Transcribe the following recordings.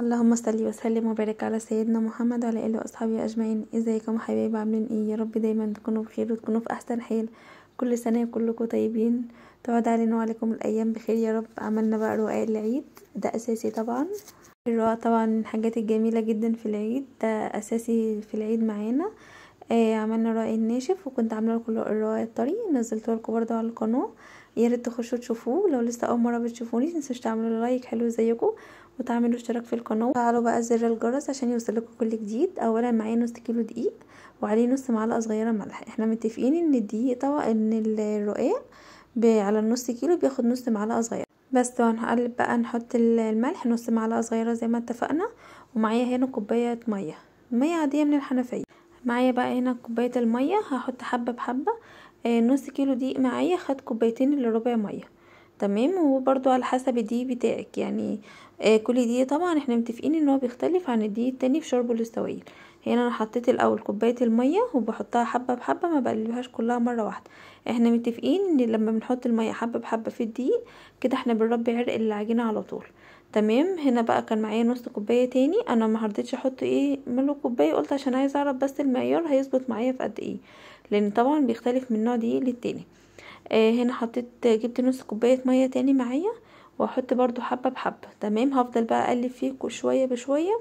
اللهم صل وسلم وبارك على سيدنا محمد وعلى اله واصحابه اجمعين. ازيكم حبايبي؟ عاملين ايه؟ يا رب دايما تكونوا بخير وتكونوا في احسن حال. كل سنة كلكم طيبين، تعود علينا وعليكم الايام بخير يا رب. عملنا بقى رقاق العيد، ده اساسي طبعا. الرقاق طبعا من الحاجات الجميلة جدا في العيد، ده اساسي في العيد معانا. عملنا رقاق الناشف، وكنت عامله لكم الرقاق الطري، نزلته لكم برده على القناة، يا ريت تخشوا تشوفوه. لو لسه اول مرة بتشوفوني متنسوش تعملوا like حلو زيكم وتعملوا اشتراك في القناة وتفعلوا بقى زر الجرس عشان يوصلكم كل جديد. اولا معايا نص كيلو دقيق وعليه نص معلقه صغيرة ملح. احنا متفقين ان الدقيق طبعا ان الرقاق على النص كيلو بياخد نص معلقه صغيرة بس. وهنقلب بقى، نحط الملح نص معلقه صغيرة زي ما اتفقنا. ومعايا هنا كوباية مية، مية عادية من الحنفية. معايا بقى هنا كوباية المية، هحط حبه بحبه. نص كيلو دقيق معايا خد كوبايتين الا ربع مية، تمام. وبرضو على حسب الدقيق بتاعك، يعني كل دقيق طبعا احنا متفقين ان هو بيختلف عن الدقيق التاني في شربه للسوائل. هنا انا حطيت الاول كوباية المية وبحطها حبه بحبه، ما بقلبهاش كلها مرة واحدة. احنا متفقين ان لما بنحط المية حبه بحبه في الدقيق كده احنا بنربي عرق العجينة على طول، تمام. هنا بقى كان معايا نص كوباية تاني، انا ما رضيتش احط ايه ملو كوباية، قلت عشان عايزه اعرف بس المعيار هيظبط معايا في قد ايه، لان طبعا بيختلف من نوع دقيق للتاني. هنا حطيت، جبت نص كوباية مية تاني معايا واحط برضو حبه بحبه، تمام. هفضل بقى اقلب فيه شوية بشوية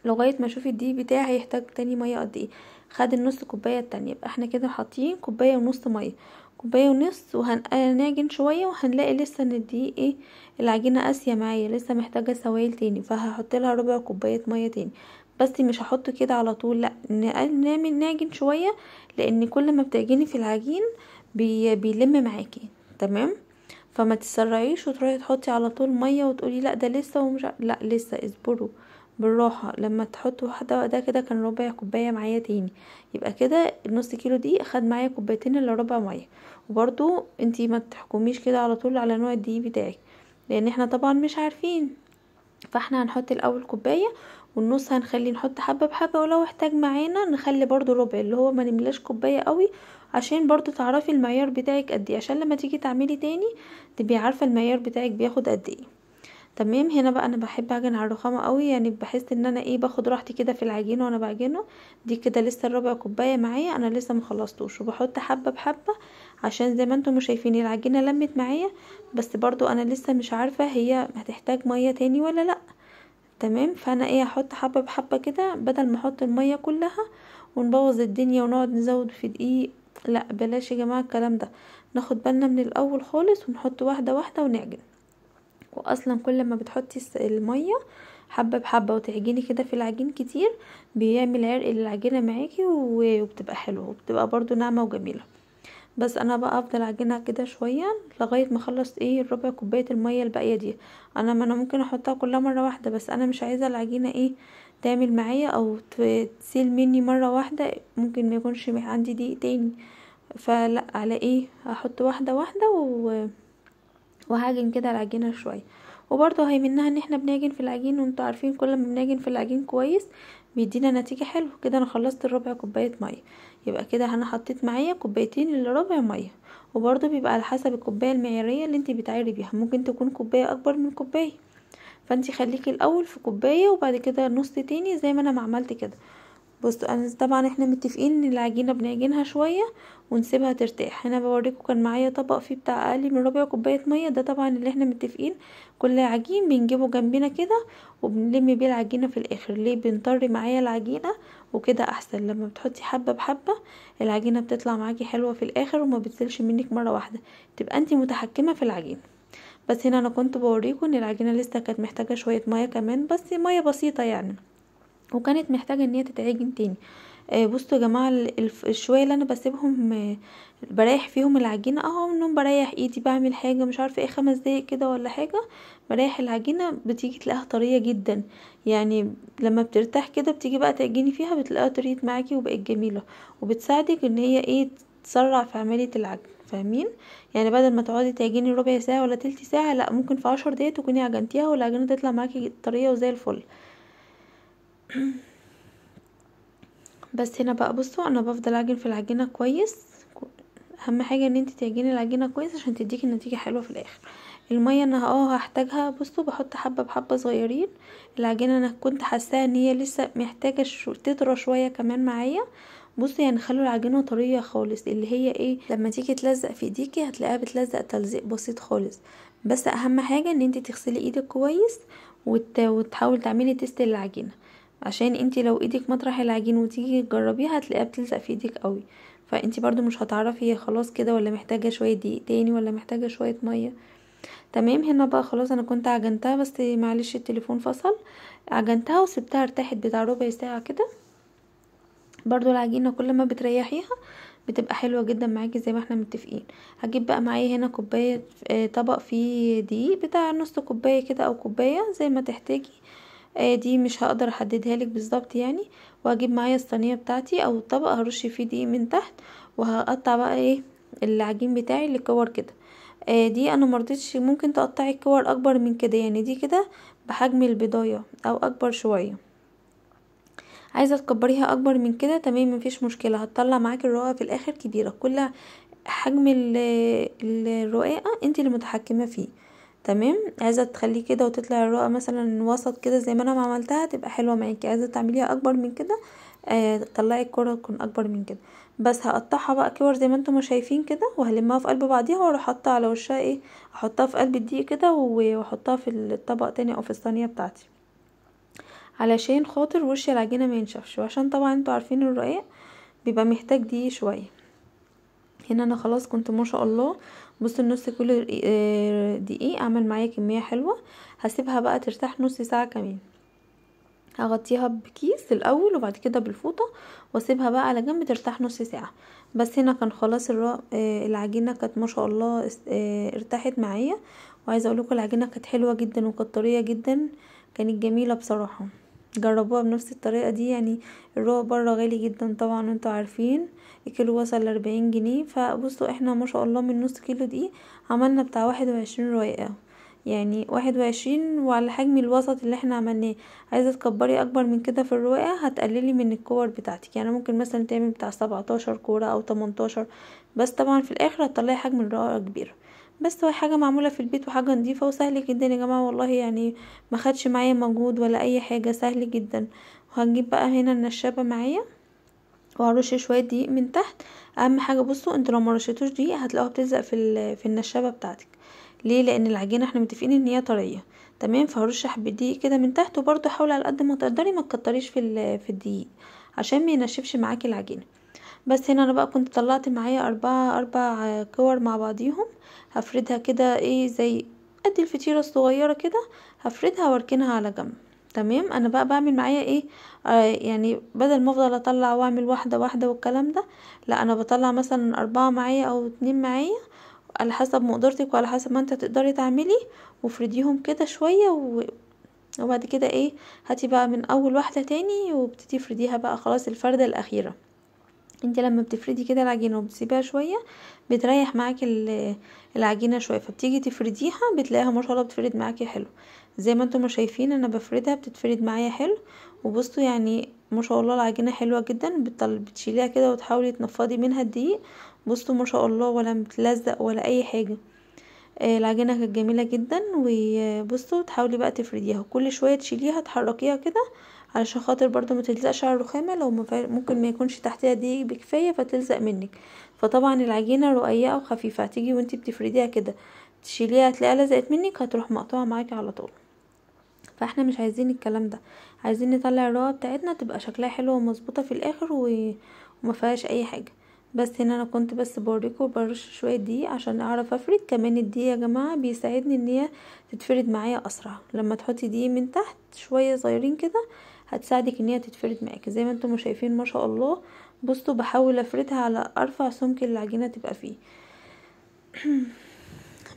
لغاية ما اشوف الدقيق بتاعي هيحتاج تاني مية قد ايه. خد النص كوباية التانية، يبقى احنا كده حاطين كوباية ونص مية، كوباية ونص، وهنعجن شوية وهنلاقي لسه ان الدقيق ايه العجينة قاسية معايا، لسه محتاجه سوائل تاني، فهحط لها ربع كوباية مية تاني. بس مش هحط كده على طول، لا نعمل نعجن شوية، لان كل ما بتعجني في العجين بيلم معاكي، تمام. فما تسرعيش وتروحي تحطي على طول مية وتقولي لا ده لسه ومش لا لسه، اصبروا بالراحة. لما تحطوا واحدة، ده كده كان ربع كوباية معايا تاني، يبقى كده النص كيلو دقيق خد معايا كوبايتين الا ربع مية. وبرده انتي ما تحكميش كده على طول على نوع الدقيق بتاعك، لان احنا طبعا مش عارفين. فاحنا هنحط الاول كوباية والنص هنخلي نحط حبه بحبه، ولو احتاج معانا نخلي برضو ربع، اللي هو ما نملاش كوباية قوي، عشان برضو تعرفي المعيار بتاعك قد ايه، عشان لما تيجي تعملي تاني تبقي عارفه المعيار بتاعك بياخد قد ايه، تمام. هنا بقى انا بحب اعجن على الرخامه قوي، يعني بحس ان انا ايه باخد راحتي كده في العجين وانا بعجنه. دي كده لسه الربع كوباية معايا، انا لسه مخلصتوش، وبحط حبه بحبه عشان زي ما انتم شايفين العجينة لمت معايا، بس برضو انا لسه مش عارفه هي هتحتاج مية تاني ولا لا، تمام. فانا ايه هحط حبه بحبه كده بدل ما احط المية كلها ونبوظ الدنيا ونقعد نزود في دقيق، لا بلاش يا جماعة الكلام ده، ناخد بالنا من الاول خالص ونحط واحدة واحدة ونعجن. واصلا كل ما بتحطي المية حبه بحبه وتعجني كده في العجين كتير بيعمل عرق للعجينه معاكي، وبتبقى حلوة وبتبقى برضو ناعمة وجميلة. بس انا بقى افضل اعجنها كده شوية لغاية ما اخلص ايه الربع كوباية المية الباقية دي. انا ما انا ممكن احطها كلها مرة واحدة، بس انا مش عايزه العجينة ايه تعمل معايا او تسيل مني مرة واحدة، ممكن ما يكونش عندي دقيق تاني، فلا على ايه هحط واحدة واحدة وهعجن كده العجينة شوية. وبرضه هي منها ان احنا بنعجن في العجين، وانتوا عارفين كل ما بنعجن في العجين كويس بيدينا نتيجة حلوة. كده انا خلصت الربع كوباية مية، يبقى كده انا حطيت معايا كوبايتين الا ربع مية. وبرضه بيبقى على حسب الكوباية المعياريه اللي انت بتعايري بيها، ممكن تكون كوباية اكبر من كوباية، فانت خليكي الاول في كوباية وبعد كده نص تاني زي ما انا ما عملت كده. بصوا انا طبعا احنا متفقين ان العجينة بنعجنها شوية ونسيبها ترتاح. هنا بوريكم كان معايا طبق فيه بتاع اقل من ربع كوباية مية، ده طبعا اللي احنا متفقين كل عجين بنجيبه جنبنا كده وبنلم بيه العجينة في الاخر. ليه بنطري معايا العجينة وكده احسن، لما بتحطي حبه بحبه العجينة بتطلع معاكي حلوة في الاخر وما بتسيلش منك مرة واحدة، تبقى انت متحكمه في العجينة. بس هنا انا كنت بوريكم ان العجينة لسه كانت محتاجه شوية مية كمان، بس مية بسيطة يعني، وكانت محتاجه ان هي تتعجن تاني. بصوا يا جماعة الشويه اللي انا بسيبهم بريح فيهم العجينة اهو، منهم بريح ايدي بعمل حاجة مش عارفه ايه 5 دقايق كده ولا حاجة، بريح العجينة بتيجي تلاقيها طرية جدا، يعني لما بترتاح كده بتيجي بقى تعجني فيها بتلاقيها طريت معاكي وبقت جميلة، وبتساعدك ان هي ايه تسرع في عملية العجن، فاهمين؟ يعني بدل ما تقعدي تعجني ربع ساعة ولا تلت ساعة، لا ممكن في 10 دقايق تكوني عجنتيها والعجينه تطلع معاكي طرية وزي الفل. بس هنا بقى بصوا انا بفضل اعجن في العجينة كويس، اهم حاجة ان انت تعجني العجينة كويس عشان تديكي النتيجة حلوة في الاخر. المية انا هحتاجها. بصوا بحط حبه بحبه صغيرين. العجينة انا كنت حاساها ان هي لسه محتاجه تطرى شوية كمان معايا. بصوا يعني خلوا العجينة طرية خالص، اللي هي ايه لما تيجي تلزق في ايديكي هتلاقيها بتلزق تلزيق بسيط خالص. بس اهم حاجة ان انت تغسلي ايدك كويس وتحاول تعملي test للعجينه، عشان انت لو ايدك مطرح العجين وتيجي تجربيها هتلاقيها بتلزق في ايدك قوي، فانت برضو مش هتعرفي هي خلاص كده ولا محتاجه شوية دقيق تاني ولا محتاجه شوية مية. تمام. هنا بقى خلاص انا كنت عجنتها، بس معلش التليفون فصل. عجنتها وسبتها ارتاحت بتاع ربع ساعة كده. برضو العجينة كل ما بتريحيها بتبقى حلوة جدا معاكي زي ما احنا متفقين. هجيب بقى معايا هنا كوباية، طبق فيه دقيق بتاع نص كوباية كده او كوباية زي ما تحتاجي، دي مش هقدر احددها لك بالظبط يعني. وهجيب معايا الصينية بتاعتي او الطبق، هرش فيه دقيق من تحت، وهقطع بقى ايه العجين بتاعي لكور كده. دي انا مرضتش، ممكن تقطعي الكور اكبر من كده يعني، دي كده بحجم البضايه او اكبر شوية. عايزه تكبريها اكبر من كده تمام مفيش مشكلة، هتطلع معاكي الرقاقه في الاخر كبيرة. كل حجم الرقاقه انت اللي متحكمه فيه. تمام. عايزه تخليه كده وتطلع الرقاقه مثلا وسط كده زي ما انا ما عملتها تبقى حلوة معاكي. عايزه تعمليها اكبر من كده طلعي الكره تكون اكبر من كده. بس هقطعها بقى كور زي ما انتم ما شايفين كده، وهلمها في قلب بعضيها، واروح حاطه على وشها ايه، احطها في قلب الدقيق كده، واحطها في الطبق تاني او في الصينية بتاعتي، علشان خاطر وش العجينة ما ينشفش، وعشان طبعا انتوا عارفين الرقاق بيبقى محتاج دقيق شوية. هنا انا خلاص كنت ما شاء الله بصوا النص كيلو دقيق عمل معايا كمية حلوة. هسيبها بقى ترتاح نص ساعة كمان، هغطيها بكيس الاول وبعد كده بالفوطه، واسيبها بقى على جنب ترتاح نص ساعة. بس هنا كان خلاص العجينة كانت ما شاء الله ارتاحت معايا. وعايزه اقول لكم العجينة كانت حلوة جدا وكانت طرية جدا، كانت جميلة بصراحة. جربوها بنفس الطريقة دي يعني. الرقاق بره غالي جدا طبعا انتوا عارفين، الكيلو وصل 40 جنيه. فبصوا احنا ما شاء الله من نص كيلو دقيق عملنا بتاع 21 رقاقه، يعني 21، وعلى حجم الوسط اللي احنا عملناه. عايزه تكبري اكبر من كده في الرقاقه هتقللي من الكور بتاعتك، يعني ممكن مثلا تعمل بتاع 17 كورة او 18، بس طبعا في الاخر هتطلعي حجم الرقاقه كبيرة. بس هو حاجة معمولة في البيت وحاجه نظيفة وسهل جدا يا جماعة والله، يعني ما خدش معايا مجهود ولا اي حاجة، سهل جدا. وهنجيب بقى هنا النشابه معايا، وهرش شوية دقيق من تحت. اهم حاجة بصوا انتوا لو ما رشيتوش دقيق هتلاقوها بتلزق في النشابه بتاعتك. ليه؟ لان العجينة احنا متفقين ان هي طرية. تمام. فهرش حبه دقيق كده من تحت، وبرده حاولي على قد ما تقدري ما تكتريش في الدقيق عشان ما ينشفش معاكي العجينة. بس هنا انا بقى كنت طلعت معايا اربع كور مع بعضيهم، هفردها كده ايه زي قد الفطيره الصغيرة كده، هفردها واركنها على جنب. تمام. انا بقى بعمل معايا ايه، يعني بدل ما افضل اطلع واعمل واحدة واحدة والكلام ده، لا انا بطلع مثلا 4 معايا او 2 معايا على حسب مقدرتك وعلى حسب ما انت تقدري تعملي، وافرديهم كده شوية وبعد كده ايه هاتي بقى من اول واحدة تاني وابتدي افرديها بقى خلاص الفرده الاخيرة. انت لما بتفردي كده العجينة وبتسيبيها شوية بتريح معاكي العجينة شوية، فبتيجي تفرديها بتلاقيها ما شاء الله بتفرد معاكي حلو. زي ما انتم ما شايفين انا بفردها بتتفرد معايا حلو. وبصوا يعني ما شاء الله العجينة حلوة جدا، بتشيليها كده وتحاولي تنفضي منها الدقيق. بصوا ما شاء الله ولا بتلزق ولا اي حاجة، العجينة كانت جميلة جدا. وبصوا تحاولي بقى تفرديها كل شوية، تشيليها تحركيها كده علشان خاطر برضو ما تلزقش على الرخامه، لو ممكن ما يكونش تحتها دقيق بكفايه فتلزق منك. فطبعا العجينة رقيقه وخفيفة، هتيجي وانتي بتفرديها كده تشيليها هتلاقيها لزقت منك، هتروح مقطوعة معاكي على طول. فاحنا مش عايزين الكلام ده، عايزين نطلع الرقاقه بتاعتنا تبقى شكلها حلو ومظبوطه في الاخر وما فيهاش اي حاجة. بس هنا انا كنت بس بوريكم برش شوية دقيق عشان اعرف افرد. كمان الدقيق يا جماعة بيساعدني ان هي تتفرد معايا اسرع، لما تحطي دقيق من تحت شوية صغيرين كده هتساعدك ان هي تتفرد معاكي زي ما انتم شايفين ما شاء الله. بصوا بحاول افردها على ارفع سمك العجينة تبقى فيه.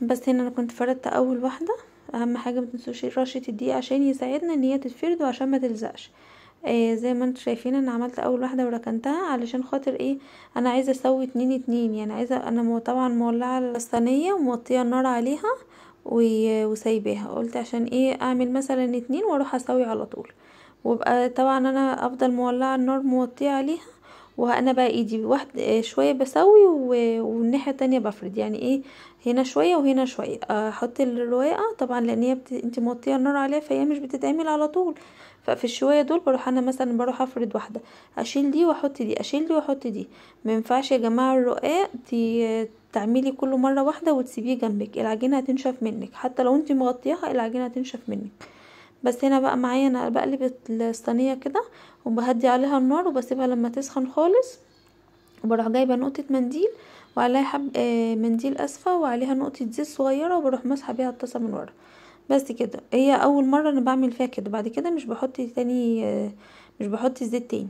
بس هنا انا كنت فردت اول واحدة. اهم حاجة ما تنسوش رشه الدقيق عشان يساعدنا ان هي تتفرد وعشان ما تلزقش. زي ما انتم شايفين انا عملت اول واحدة وركنتها علشان خاطر ايه، انا عايزه اسوي 2 2، يعني عايزه انا طبعا مولعه الصينية وموطيه النار عليها وسايباها، قلت عشان ايه اعمل مثلا 2 واروح اسوي على طول، وابقى طبعا انا افضل مولعه النار موطيه عليها وانا بقى ايدي واحد شوية بسوي والناحية التانية بفرد، يعني ايه هنا شوية وهنا شوية. احط الرواقه طبعا لان هي انت موطيه النار عليها فهي مش بتتعمل على طول، ففي الشويه دول بروح انا مثلا بروح افرد واحدة، اشيل دي واحط دي، اشيل دي واحط دي. ما ينفعش يا جماعة الرقاق تعملي كله مرة واحدة وتسيبيه جنبك، العجينة هتنشف منك، حتى لو انت مغطياها العجينة هتنشف منك. بس هنا بقى معايا انا بقلب الصينية كده وبهدي عليها النار وبسيبها لما تسخن خالص، وبروح جايبه نقطة منديل وعليها حب منديل اسفه وعليها نقطة زيت صغيرة، وبروح مسحه بيها الطاسه من ورا. بس كده، هي اول مرة انا بعمل فيها كده، بعد كده مش بحط تاني، مش بحط زيت تاني.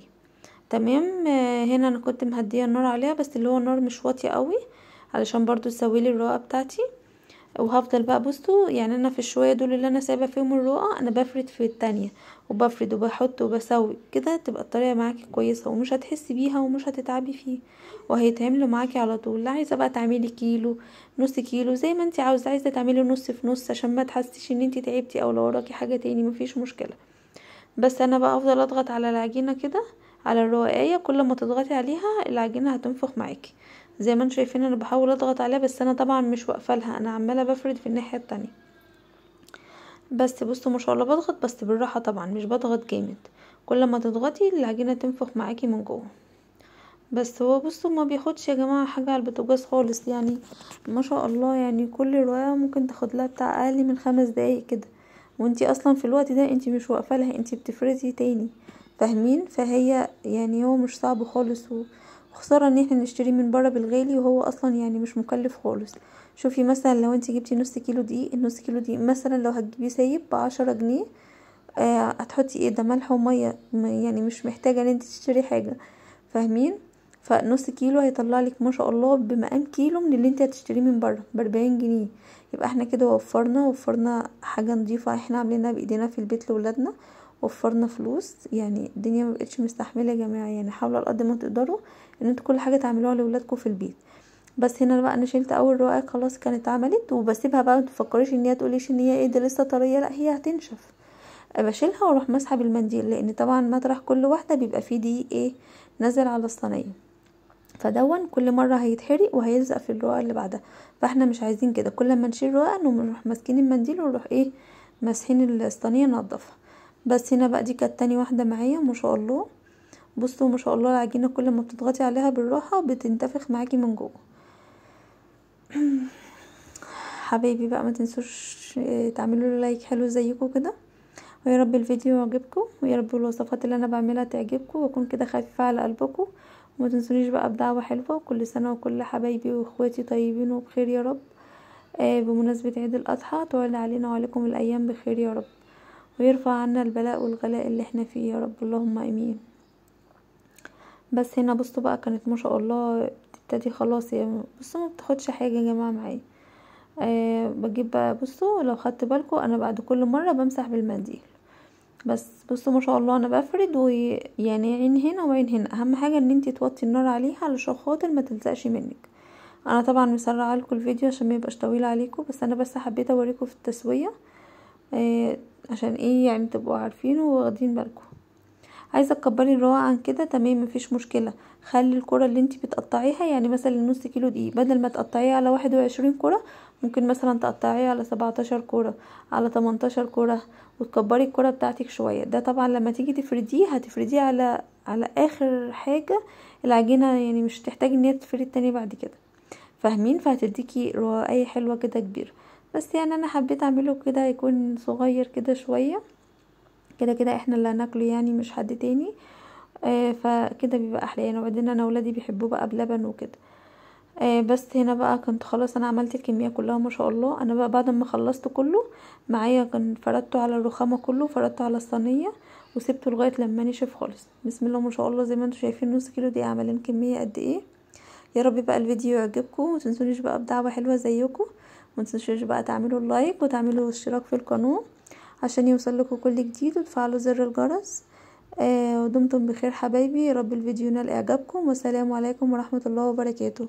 تمام. هنا انا كنت مهديه النار عليها، بس اللي هو النار مش واطية قوي علشان برضو تسوي لي الرقة بتاعتي. وهفضل بقى بصوا يعني انا في الشويه دول اللي انا سايبه فيهم الرقة انا بفرد في التانية وبفرد وبحط وبسوي كده، تبقى الطريقة معاكي كويسة ومش هتحسي بيها ومش هتتعبي فيه، وهيتعملوا معاكي على طول. لا عايزه بقى تعملي كيلو نص كيلو زي ما انت عاوزه، عايزه تعملي نص في نص عشان ما تحسيش ان انت تعبتي او لو وراكي حاجة تاني مفيش مشكلة. بس انا بقى افضل اضغط على العجينة كده على الرقايه، كل ما تضغطي عليها العجينة هتنفخ معاكي زي ما انتم شايفين. انا بحاول اضغط عليها بس انا طبعا مش واقفة لها، انا عماله بفرد في الناحية التانية. بس بصوا ما شاء الله بضغط بس بالراحة طبعا، مش بضغط جامد، كل ما تضغطي العجينة تنفخ معاكي من جوه. بس هو بصوا ما بياخدش يا جماعة حاجة على البوتاجاز خالص، يعني ما شاء الله، يعني كل رواية ممكن تاخد لها بتاع اقل من 5 دقايق كده، وانتي اصلا في الوقت ده انتي مش واقفة لها، انتي بتفردي تاني، فاهمين؟ فهي يعني هو مش صعب خالص، وخسارة ان احنا نشتري من بره بالغالي وهو اصلا يعني مش مكلف خالص. شوفي مثلا لو انتي جبتي نص كيلو دقيق، النص كيلو دقيق مثلا لو هتجيبيه سايب ب10 جنيه، هتحطي ايه ده ملح ومية، يعني مش محتاجه ان انتي تشتري حاجة، فاهمين؟ فنص كيلو هيطلع لك ما شاء الله بمقام كيلو من اللي انت هتشتريه من بره ب40 جنيه. يبقى احنا كده وفرنا حاجة نظيفة احنا عاملينها بايدينا في البيت لولادنا، وفرنا فلوس. يعني الدنيا ما بقتش مستحمله يا جماعة، يعني حاولوا على قد ما تقدروا ان انتوا كل حاجة تعملوها لاولادكم في البيت. بس هنا بقى انا شلت اول رقاق خلاص كانت اتعملت، وبسيبها بقى، ما تفكريش ان هي تقوليش ان هي ايه ده لسه طرية، لا هي هتنشف. بشيلها واروح مسحه بالمنديل، لان طبعا مطرح كل واحدة بيبقى فيه دقيق ايه نازل على الصينية، فدون كل مرة هيتحرق وهيلزق في الرقة اللي بعدها، فاحنا مش عايزين كده. كل ما نشيل رقه نروح ماسكين المنديل ونروح ايه ماسحين الصينية ننضفها. بس هنا بقى دي كانت تاني واحدة معايا ما شاء الله. بصوا ما شاء الله العجينة كل ما بتضغطي عليها بالراحة بتنتفخ معاكي من جوه. حبايبي بقى ما تنسوش تعملوا لي like حلو زيكم كده، ويا رب الفيديو يعجبكم، ويا رب الوصفات اللي انا بعملها تعجبكم، واكون كده خفيفة على قلبكم. وما تنسونيش بقى بدعوة حلوة، وكل سنة وكل حبايبي واخواتي طيبين وبخير يا رب. بمناسبة عيد الاضحى تعود علينا وعليكم الايام بخير يا رب، ويرفع عنا البلاء والغلاء اللي احنا فيه يا رب، اللهم امين. بس هنا بصوا بقى كانت ما شاء الله بتبتدي خلاص، يعني بصوا ما بتاخدش حاجة يا جماعة معايا. بجيب بقى بصوا لو خدت بالكم انا بعد كل مرة بمسح بالمنديل. بس بصوا ما شاء الله انا بفرد، ويعني عين هنا وعين هنا. اهم حاجة ان انتي توطي النار عليها علشان خاطر ما تلزقش منك. انا طبعا مسرعة لكم الفيديو عشان ما يبقاش طويل عليكم، بس انا بس حبيت اوريكم في التسوية عشان ايه يعني تبقوا عارفين وواخدين بالكم. عايزه تكبري الرواقه عن كده تمام مفيش مشكلة، خلي الكره اللي انتي بتقطعيها يعني مثلا نص كيلو دقيق بدل ما تقطعيها على 21 كره ممكن مثلا تقطعيها على 17 كره، على 18 كره، وتكبري الكره بتاعتك شوية. ده طبعا لما تيجي تفرديه هتفرديه على اخر حاجة العجينة، يعني مش تحتاج ان هي تفرد تاني بعد كده، فاهمين؟ فهتديكي رواقه حلوة كده كبيرة. بس يعني انا حبيت اعمله كده يكون صغير كده شوية، كده كده احنا اللي هناكله يعني مش حد تاني، فكده بيبقى احلى يعني. وبعدين انا اولادي بيحبوه بقى بلبن وكده. بس هنا بقى كنت خلاص انا عملت الكمية كلها ما شاء الله. انا بقى بعد ما خلصت كله معايا كان فردته على الرخامه كله، فردته على الصينية وسبته لغاية لما نشف خالص. بسم الله ما شاء الله زي ما انتم شايفين نص كيلو دي عاملين كمية قد ايه. يا رب بقى الفيديو يعجبكم، ومتنسونيش بقى بدعوة حلوة زيكم، ومتنسوش بقى تعملوا لايك وتعملوا اشتراك في القناة عشان يوصل لكم كل جديد، وتفعلوا زر الجرس. ودمتم بخير حبايبي، يا رب الفيديو ينال اعجابكم، والسلام عليكم ورحمة الله وبركاته.